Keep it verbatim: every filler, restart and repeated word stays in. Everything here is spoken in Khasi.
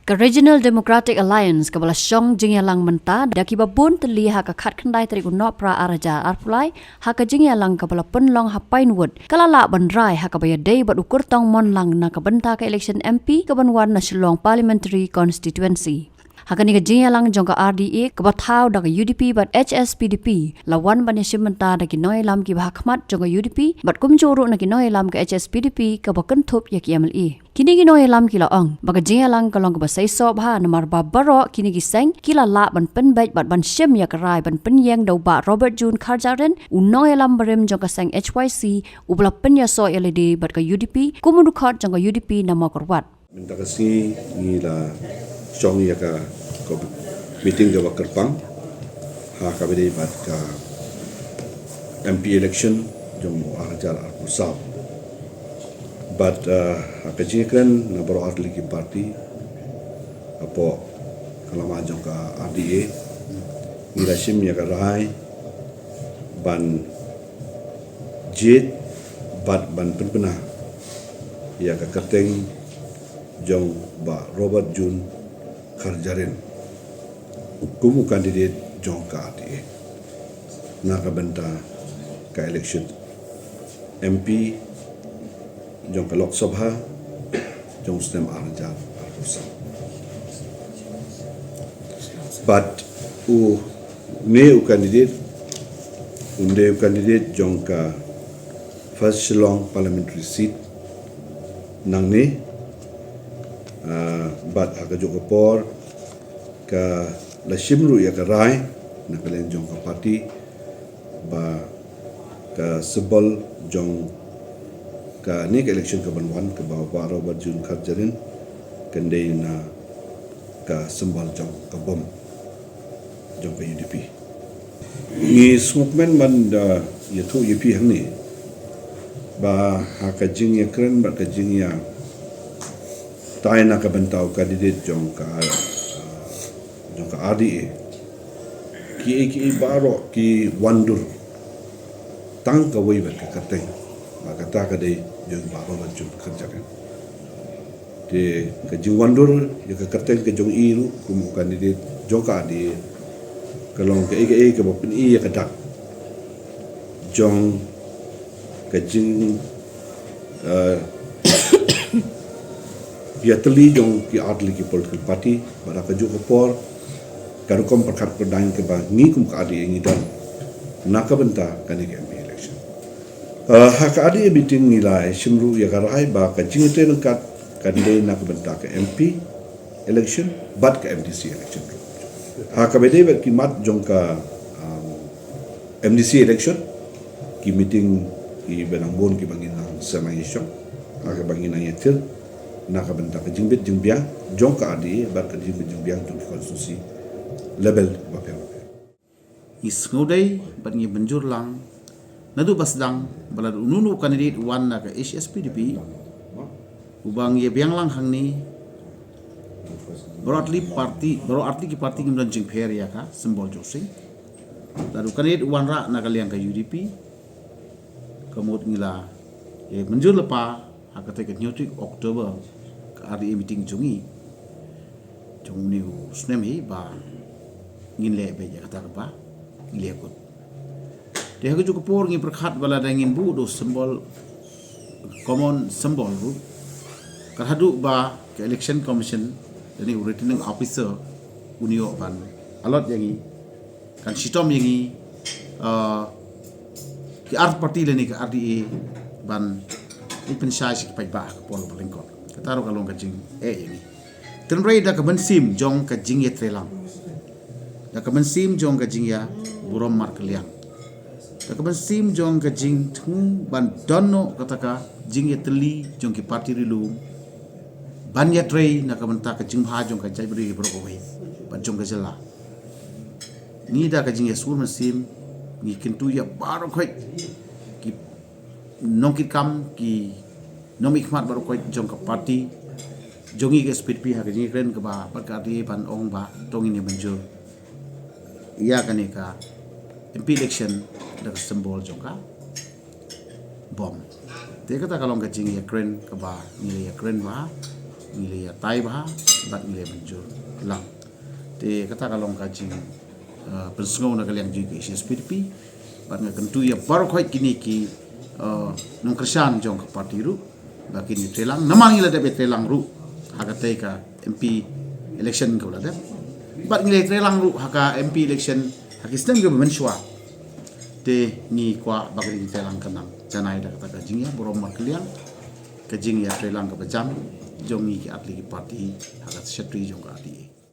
Ka Regional Democratic Alliance kaba la shong jingïalang mynta da kiba bun tylli ha ka khatkhyndai tarik u Nohprah ar hajar arphew lai, ha ka jingïalang kaba la pynlong ha Pinewood, ka la lah ban rai ha kaba ïadei bad u kyrtong mon lang na ka bynta ka election M P kaban wan na Shillong Parliamentary Constituency. Ha kane ka jingïalang jong ka R D A kaba thaw da ka U D P bad H S P D P, la wan ban ïashim bynta da ki nongïalam kiba ha khmat jong ka U D P bad kumjuh ruh na ki nongïalam ka H S P D P kaba kynthup ïa ki M L A. Kine ki nongïalam ki la ong ba ka jingïalang ka long kaba seisoh bha namar ba baroh kine ki seng ki la lah ban pynbeit bad ban shim ïa ka rai ban pynïeng da u Bah Robert June Kharjahrin, u nongïalam barim jong ka seng H Y C, uba la pynïasoh ïa lade bad ka U D P kum u dkhot jong ka U D P na Mawkyrwat. Mynta ka sngi ngi la shong ïa ka, ka meeting kaba kyrpang ha kaba ïadei bad ka M P election jong u ar hajar arphew saw. Bad, uh, ha ka jingkren na baroh artylli ki party hapoh ka lama jong ka R D A, ngi la shim ïa ka rai ban jied bad ban pynbna ïa ka kyrteng jong Bah Robert June Kharjahrin kum u candidate jong ka R D A na ka bynta ka election M P jong ka Lok Sabha jong u snem ar hajar arphew saw. Bad une u candidate, une u candidate jong ka First Shillong Parliamentary Seat nangne, ah, bad ha kajuh ka por ka la shim ruh ïa ka rai na ka liang jong ka party ba ka symbol jong kane ka election kaban wan kaba u Bah Robert June Kharjahrin kan dei na ka symbol jong ka bom jong ka U D P. Ngi sngewkmen ban da ïathuh ïa phi hangne ba ha ka jingïakren bad ka jingïatai na ka bynta u candidate jong ka, jong ka R D A, kiei kiei baroh ki wandur tang kawei bad ka kyrteng, ba kata ka dei jong Bah Robert June Kharjahrin. Te ka jingwandur ïa ka kyrteng ka jong i ruh kum u candidate jong ka R D A ka long kaei kaei kaba pyni ïa ka dak jong ka jing, eh, ïatylli jong ki artylli ki political party, bad ha kajuh ka por ka rukom pyrkhat pyrdaiñ kaba ngi kum ka R D A ngi don na ka bynta kane ka M P election. Eh, ha ka R D A meeting ngi la shim ruh ïa ka rai ba ka jingïatrei ryngkat kan dei na ka bynta ka M P election bad ka M D C election ruh. Ha kaba ïadei bad ki mat jong ka, um, M D C election, ki meeting kiba nang bun kiba ngin nang sdang ïa shong, ha kaba ngin nang ïatrei na ka bynta ka jingbit jingbiang jong ka R D A bad ka jingbit jingbiang jong ki constituency level bapher bapher. Ngi sngewdei bad ngi mynjur lang naduh ba sdang ba lada uno uno u candidate u wan na ka H S P D P, uba ngi ïa biang lang hangne, baroh artylli party, baroh artylli ki party ngim don jingpher ïa ka symbol jong u sing. Lada u candidate u wanrah na ka liang ka U D P, ka mut ngi la ïa mynjur lypa ha kata ka hynñiew tarik October ka R D A meeting jong ngi jong une u snem hi ba ngin leh beit ïa kata kaba ngi leh kut. Te ha kajuh ka por ngi pyrkhat ba lada ngin buh da u symbol, common symbol ruh, ka haduh ba ka Election Commission lane u Returning Officer un ïoh ban allot ïa ngi, kan shitom ïa ngi, uh, ki ar party lane ka R D A ban ïa pynshai sha ki paidbah ha ka por ba lyngkot. Kata ruh ka long ka jingeh ïa ngi. Tynrai da ka mynsiem jong ka jingïatreilang, da ka mynsiem jong ka jingïaburom markylliang, da ka mynsiem jong ka jingthmu ban don noh kata ka jingïatylli jong ki party ri lum ban ïatrei na ka bynta ka jingbha jong ka jaitbynriew baroh kawei bad jong ka jylla. Ngi da ka jingïasur mynsiem ngi kyntu ïa baroh khoit ki nongkitkam, ki nongmihkhmat baroh khoit jong ka party jong ngi ka S P D P ha ka jingkren kaba bad ka R D A ban ong ba to ngin ïa mynjur ïa kane ka M P election da ka symbol jong ka bom. Te kata ka long ka jingïakren kaba ngi la ïakren ba ngi la ïa tai bha bad ngi la mynjur lang. Te kata ka long ka jing, uh, pynsngew na ka liang jong ka A C S P D P bad nga kyntu ïa baroh khoit kine ki, uh, nongkyrshan jong ka party ruh ba kin ïa trei lang, namar ngi la dep ïa trei lang ruh ha katei ka M P election ka la dep, bad ngi la ïa trei lang ruh ha ka M P election ha ki snem kiba mynshuwa. Te ngi kwah ba kin ïa trei lang ka nang janai da kata ka jingïaburom markylliang, ka jingïa trei lang kaba jam jong ngi ki artylli ki party ha ka secretary jong ka R T A.